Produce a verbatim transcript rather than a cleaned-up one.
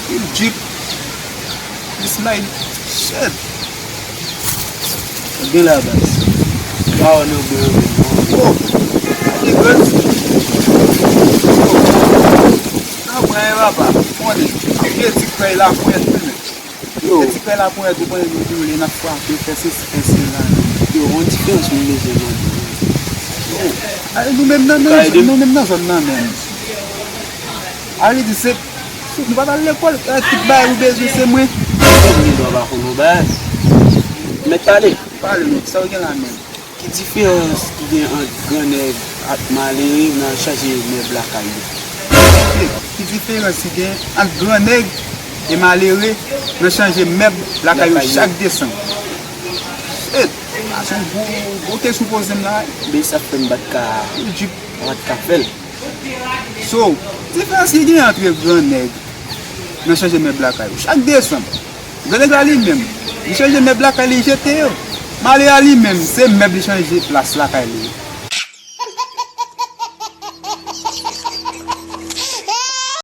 Pil Jeep. Plis may. Shit. Gen la baz. Pa wè nan bwen an menm non. Oh. Ki baz? Nan bwen an papa. Konnen. Apre ti krèy la pwent wi men. Yo. Ti pè la pou èd ou konnen nou boule, n ap frape, fè sesi, fè sela. Yo, yon diferans mwen bezwen mande. Yo. Ay, nou menm nan, nan, nou menm nan zòn nan menm. A vle di se, nou pa t al lekòl, tout bagay ou bezwen se mwen. Mwen gen dwa pa konn yon bagay. Mèt pale. Pale non, sa w gen la menm. Ki diferans ki gen ant gran nèg ak malere nan chanje mèb lakay yo? Ki diferans ki gen ant gran nèg e malere nan chanje mèb lakay yo chak desanm? Shit, a se yon gwo, gwo kesyon w poze m la. Men sa k fè m pa t ka, m pa t ka fè l. So, diferans ki gen ant gran nèg nan chanje mèb lakay yo chak desanm? Gran nèg la li menm, li chanje mèb lakay li, li jete yo. Malere a li menm, se mèb li chanje plas lakay li.